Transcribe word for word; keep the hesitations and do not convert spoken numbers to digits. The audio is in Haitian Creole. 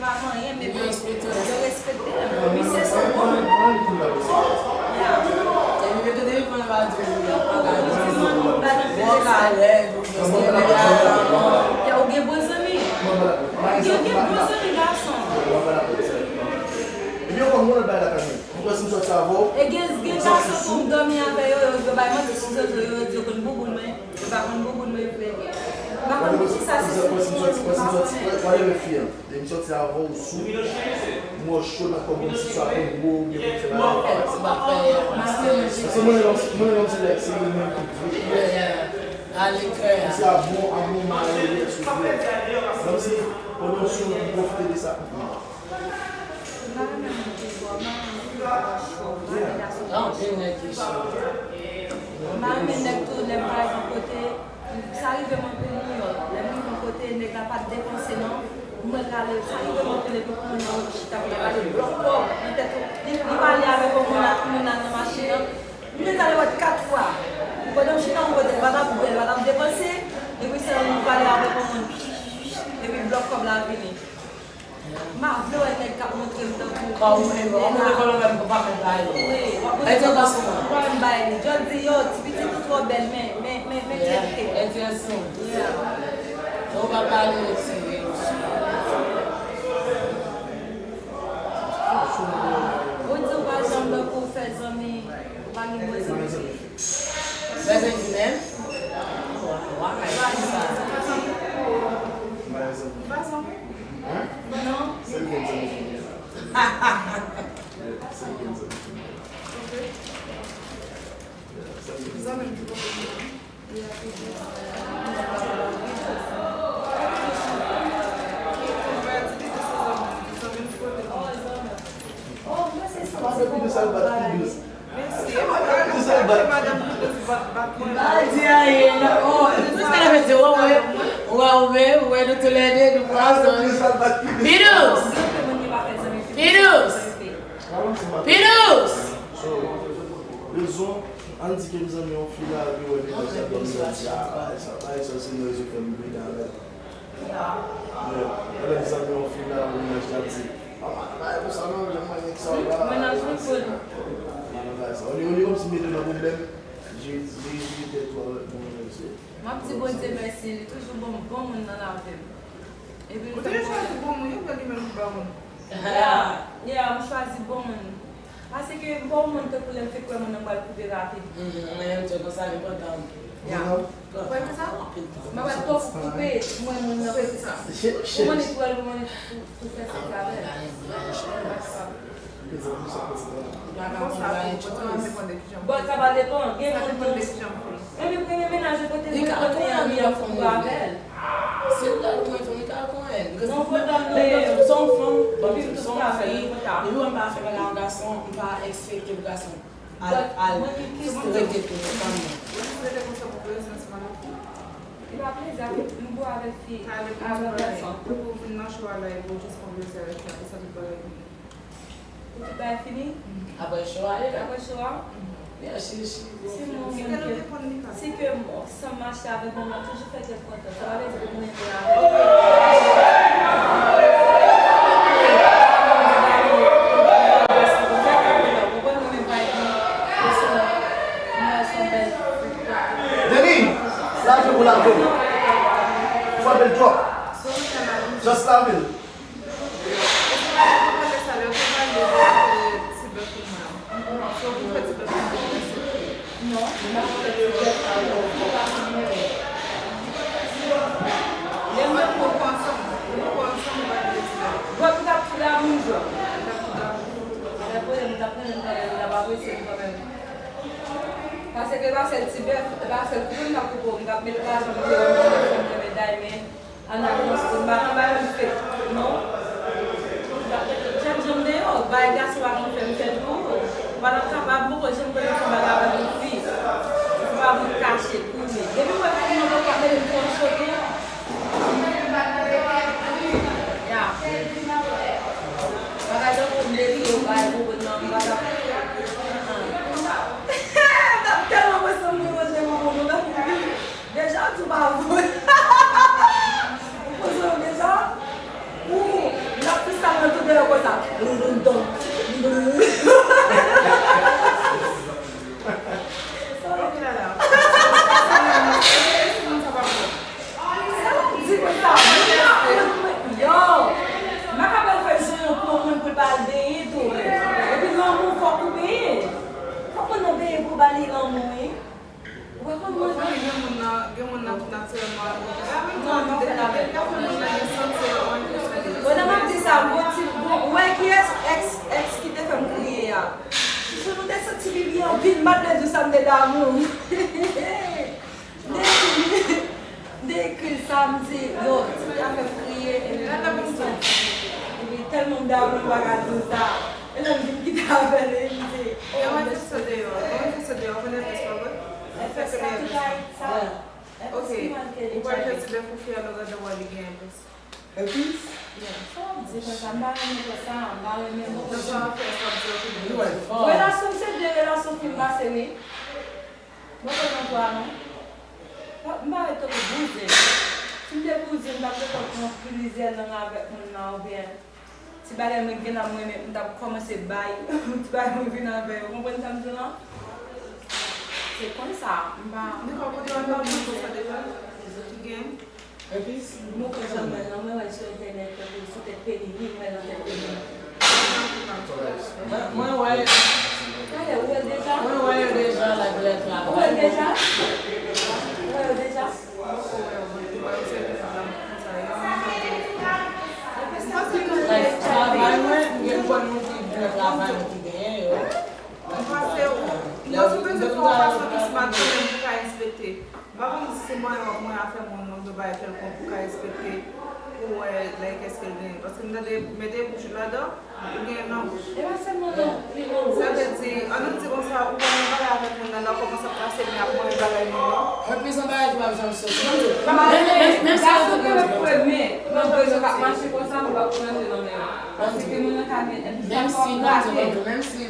Yo respekte m. Misye se yon bon moun. Epi yo te devan yo pa di yo pa ka di yo ka lèd, ou gen nèg a la. Ou gen bon zanmi. Ou gen, gen bon zanmi gason. Epi yo konn moun bay la kanmenm. Ou kwè si m sòti avè w? E gen, gen gason tou m dòmi avè yo, yo, yo bay manti sou rezo, yo di yo konn bouboun mwen. Yo pa konn bouboun mwen vre. M pa konn poukisa se sou moun yo pa konnen. Whatever fi an. Depi m sòti avè w sou, m wè w cho nan kò m kòmsi sa konn gwo oubyen konn fè bagay. Paske mwen menm, mwen menm se lè se yo menm ki vre. Kòmsi a bon, a bon malere sou vre. Kòmsi pandan w sou, m pwofite de sa. M pa renmen moun ki vòlè, m pa renmen moun ki vòlè cho, m pa renmen gason ki cho. M pa renmen nèg tou, lè m pa gen kote, sa rive m anpil Nouyòk. Lè m rive yon kote, nèg la pa t depanse non. Mwen l ale, sa rive m anpil epi pou moun nan chita pou l pale blòk kòb nan tèt ou. Li, li pale avèk yon moun ak moun nan nan machin nan. M te ale wè l kat fwa. Pandan m chita yon kote, l pa t ap bwè, l pa t ap depanse. Epi se lè m pale avèk yon moun. Epi blòk kòb la vini. M pa vle wè nèg k ap montre m tankou. Kòm ou menm, w ap montre kòlonbè m pou pa mèt ba yo. Wi, w ap montre m tankou pou pa mèt ba yo. Jodi yo, ti pitit ou twò bèl, men, men, men, men tèt. Enteresan. Ou pa pale yo ti yo. Ou di w pa janm tankou fè zanmi, ou pa gen bon zanmi. Bezwen di menm? Why? Why? Sa. Non. Oh, mwen se santi bon. Sa l bat Pidous. Sa l bat Pidous. Pa di anyen, non. Oh, se sa l ap di, wè, wè, wè, wè, wè, nou toulède, nou pwazon. Pidous! Pidous! Pidous! So, rezon, ann di ke m zanmi yon fi la, epi wè mennaj la ban m manti. Ah, bagay sa, bagay sa, se yon rezon fè m vin avè l. Lè, lè m zanmi yon fi la, mennaj la di, "Ah, pa, pa, pa, pou sa non, janm mwen, nèg sa, ou la." Mennaj li pou li. Mennaj la sa. Olye, olye kòmsi mete w nan pwoblèm, jere, jere tèt ou avèk mennaj la. M ap di Bondye mèsi, li toujou bon, bon moun nan lavi m. Epi l fè m konnen. Ou te chwazi bon moun, yo fè li menm ki ba moun. Ya, ya, m chwazi bon moun. Paske m pa yon moun tankou lè m fin kwè moun nan pral koupe rapid. Mhm, men m di konsa li kontan. Ya. Kwè konsa? Mwen pral twò koupe, mwen moun nan. Ou konn li twò, ou konn li tou, tou fè sa travay. Bon, sa pa depan, gen moun tou. Epi premye mennaj ou kote li konnen anvi ap fougo avè l. Se lè l konyen fanm, li ka konyen. Bikòz mwen menm, menm lè m se yon fanm, bon, m se yon fi, depi wè m pa fè bagay a yon gason, m pa ekspekte pou gason al, al rete pou fanm nan. Li pa plezi avèk, m gwo avèk fi, avèk gason. Pou vin nan cho a la, epi w jis konn plezi avèk fi a, apre sa tout bagay fini. Pou tout bagay fini? Apre cho a, yeah. Apre cho a? Yeah, she, she go finish. Si mwen menm ke, si ke m, san m mache avèk moun nan, toujou fè kè l kontan. Sa pa vle di pou m renmen avè l. Ou konprann mwen menm vibe mwen, se yon, mwen se yon bèl fi. Denis, lave pou lave w. Frape l twòp. Just lave l. Èske w te pale sa lè w te pale de afè ti bèf ou mwen an? Si w vin fè ti bèf ou mwen an, èske? Non, m pa fè ti bèf avè w. Ou pa konn mwen. Lè m met kò ansanm, nou kò ansanm, ou pa vle ti bèf. Bon, m t ap tou damou jwenn. M t ap tou damou. Avè pwoblèm, m t ap renmen m kanmenm, m t ap apresye m kanmenm. Paske e pa sèl ti bèf, e pa sèl koupe m t ap koupe w, m t ap met lajan m te wè m renmen fè m renmen Diamond. An avans, pou m pa nan bagay m fèt, non. Janm janm deyò, bagay gason pa konn fè m fè tou. Ou pa t ap kapab, m poko janm konnen fè bagay avèk yon fi. Ou pa vin kache, kouri. Depi m wè fi nan bòk la, mete m pran cho tou. Ya. Bagay tankou m leve yo, bagay pou nan m pa t ap. M t ap tèlman pran san m manje bonbon, non, m t ap Deja, ou di w pa vre. Ou poze w deja? Ou, n ap fè sa Konsa. Sa w di konsa, moun nan, yo, m pa ka wè l fè jan pou yon moun pou l pa al benyen tou. Epi lanmou fòk ou benyen. Fòk moun nan benyen pou ba li lanmou, wi. Ou pa konn mwen. Ou konnen gen moun nan, gen moun nan ki natirèlman. An menm tan, depi, depi afè moun nan gen santi, ou annik sou li. Bon, lè m ap di sa, bon, ti, bon, ou wè kiyès, èks, èks ki te fè m kriye a? Chouchou, nou te santi li byen anpil, m pa t vle di w sa, m te damou. M te ekri, m te ekri l sa, m di, yo, ti fi a fè m kriye, epi m santi. Epi tèlman m damou, m pa ka di w sa. E lè m vin kite avè l, e m di, oh, mèsi. Mwen fè sa deyò, mwen fè sa deyò, ou konn èpès pa vre? Èpès pa tout la, sa. Ok, ou pral fè ti bèf pou fi a, lè w gade w a li gen èpès. Èpès? Yeah. Sa w ap di konsa, m pa renmen konsa, m pa renmen non. Nan sa w ap fè, sa w ap di, ok. Relasyon se de relasyon fin pase, wi. Mwen pa nan twa non. M pa ret tankou bouzen. Si m te bouzen, m t ap ret pran plizyè lang avèk moun nan oubyen ti bagay mwen gen la mwen menm, m t ap kòmanse bay ti bagay mwen vin avè yo. Ou konprann sa m di w lan? Se konsa, m pa. Depi w kote w al nan moun konsa deja, ki gen. Epis? Mwen konn jan mwen nan, mwen wè l sou entènèt, tankou sou tèt peni, wi, mwen nan tèt peni. Mwen, mwen wè. Talè, ou wè l deja? Mwen wè l deja, like, lè travay. Ou wè l deja? Ou wè l deja? Like, travay mwen, m gen konn moun ki vin nan travay mwen ki genyen yo. Mwen panse ou, mwen sou bezwen fè yon fason ki smart kanmenm pou ka enspekte. M pa konn si se mwen, mwen a fè moun, mwen bezwen bay kèlkonk pou ka enspekte, pou wè, like, èske l genyen. Paske m tande mete bouch ou ladan, ou gen nan bouch. E pa sèlman nan, li nan bouch. Sa vle di, ann nou di konsa, ou wè yon bagay avèk moun nan, lè w kòmanse ap pase men ap manje bagay moun nan. Mwen plis anba èj m ap janm soti. Menm, menm, menm si yo te konn di konsa. Menm si, menm si, menm si,